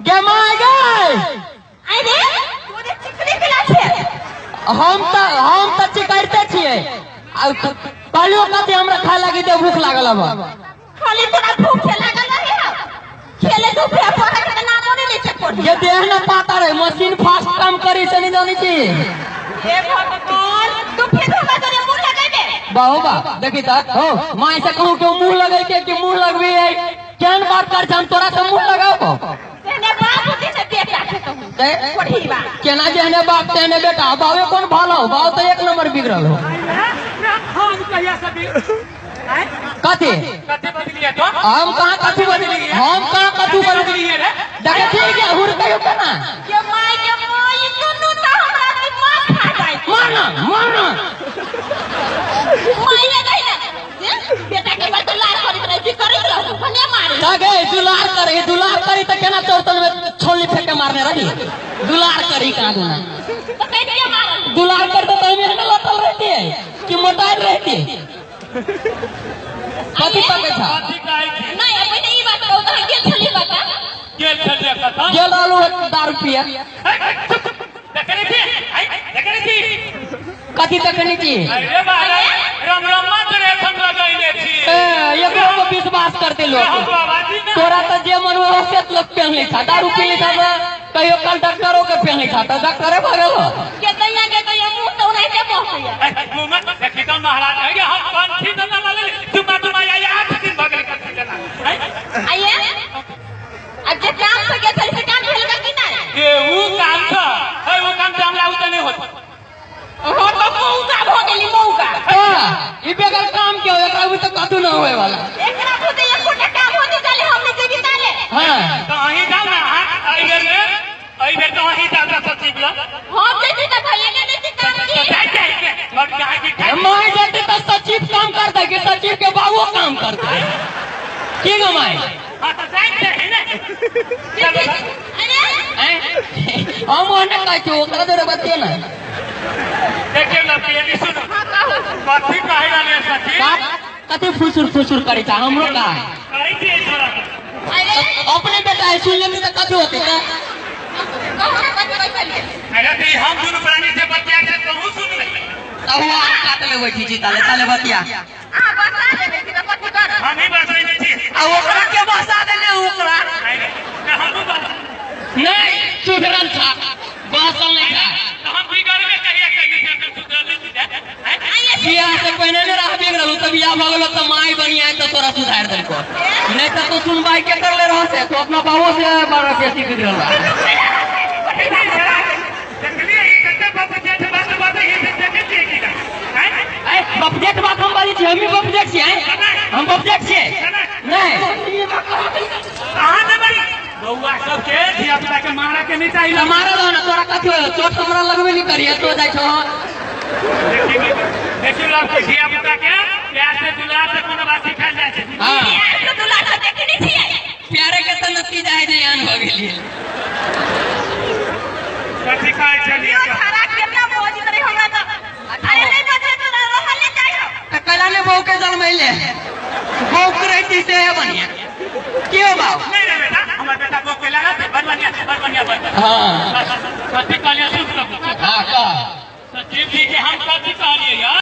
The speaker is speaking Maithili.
गे my गे। अरे तोरे चिकनी केला छै? हम तऽ चिकरते छियै। आ कहलियो कथी हमरा खाय लागी दे, भूख लागल अब। खाली तोरा भूख लागल रहे हौ, खेले धूपे पढ़े के नामो नहीं लै छै कोठी। ये देह न पाता रहे, मशीन फास्ट काम करी से नहीं जानी छी। हे भगवान, तू फिर हमरा तोरे मुंह लगेबे? बाहो बा देखी त हो माय से कहूं के मुंह लगै के कि मुंह लगबी है, केहन बात कर छ, हम तोरा से मुंह लगाबो? तेने बाप होते ने बेटा के कहूं कोठी बा। केना जेहने बाप तेहने बेटा, बावे कोन भालो हो, बाव तो एक नंबर बिगड़ल हो। हम कहिया से कथी कथी बदलिए तो? हम कहां कथी बदलिए, हम कहां कथी बदलिए रे? देखे छी के हुर कहियो केना के my के माय दुनू त हमरा दिमाग खा जाय। मारना मारना my ले गई ना बेटा के बात दुलार करैत रहे छी, करैत रहू भने मारे। लगे दुलार करे, दुलार करी त केना चौतन में छोली फेंक के मारने रही, दुलार करी कहां दुना त कैसे मारल? दुलार करते तो हमें ना लटल रहती है कि मोटाइल रहती है। कथी पकै छ? कथी कहै छी? नहीं पहिले ई बात कहू त गेल छली बता। गेल छलियै कतऽ? गेल रहलू दारू पिए। देखने छी, देखने छी। कथी देखने छी? अरे बाबा रमरम्मा ड्रेस हम लगैले छी। ए एकरो पर विश्वास करते लोग। हम बाबाजी ना। तोरा त जे मन हो से लोग पेन लै छा, दारू पी लै छा, कहियो कल डॉक्टरो के पेन लै छा त डॉक्टरे भऽ गेल। के दैया के दैया मुंह त ओनाहिते बहसैया। मुंह में देखी त महाराज है हम कंठी त ना लगल, चुमा चुमा आई 8 दिन भऽ गेल कंठी देला। आइए आ जे काम से गेल छली से काम भेल कि नै? ए ऊ काम छ, ए ऊ काम त हमरा उते नै होत। हो त मौका भ गेली मौका। ई बेगर काम के हो, एकरा भी त कथू न होए वाला। एकरा बुते एकोटा काम होते ताले हम नै जेबी ताले। हां त अहीं जाउ ना, एहि बेर में एहि बेर त अहीं जाउ ना सचिव लग। हम जेती त भैया के नै काम की। जाय जाय के मर जाय की my जेती त सचिव काम करतै कि सचिव के बाबू काम करतै? की गो my? हां त जाय के है ने। अरे हम ओने कहै छी ओकरा जोरे बतिये ना। देखियौ लड़की सुन कथी कहै रहलै सचिव? कथी फुसुर फुसुर करै छ हमरो का? करै छी तोरा। अरे अपने बेटा है सुन लेनी त कथी होतै त? कहू ना कथी कहै छलियै? अरे त हम दुनू प्राणी से बतिया के कहू सुन ले। तब हम काट लेबै छी ताले ताले बतिया। अहाँ बसा देबै छी त कथी करब? हम ही बसैने छी। आ ओकरा के बसा देने ओकरा? हमहूँ नहीं सुधरल था, बसल नहीं था। हम बिगड़बे कहिया कहिया सुधरल नहीं। बियाह से पहले नहीं रह बिगड़ल, तब बियाह भऽ गेलो त माय बनी आय त तोरा सुधार देलको, नहीं त तू सुनबाई के करले रह से तू अपना बाबू से बड़ा बेसी बिगड़ल रह। बपजेट बात हम बाजै छी, हम ही बपजेट छियै, हम बपजेट छियै नहीं। बौआ सबके धिया पुता के मारा के नहीं चाहिए। मारा दो ना तोरा कथी होय, चोट हमरा लगबे नहीं करिए तो जाइ छो। देखियो लड़की धिया पुता के प्यार से दुलार से कोनो बात सिखायल जाइ छै। हां प्यार से दुलार से देखने छियै, प्यारे के त नतीजा है जे एहन भ गेलियै। कथी कहै छलियै? यो छाड़ा केतना बजैत रहे हमरा त। अरे नहीं बजै त रहल नै जाइ हौ। त कला ने बहू के जन्मैले, बहू के रहती से है बढ़िया। क्यों बाबू? नहीं रे बेटा, हमर बेटा बहू के लागत बड़ बढ़िया, बड़ बढ़िया, बड़ बढ़िया। हां कथी कहलियै सुन। हां कह। सचिव जी के हम कथी कहलियै यार?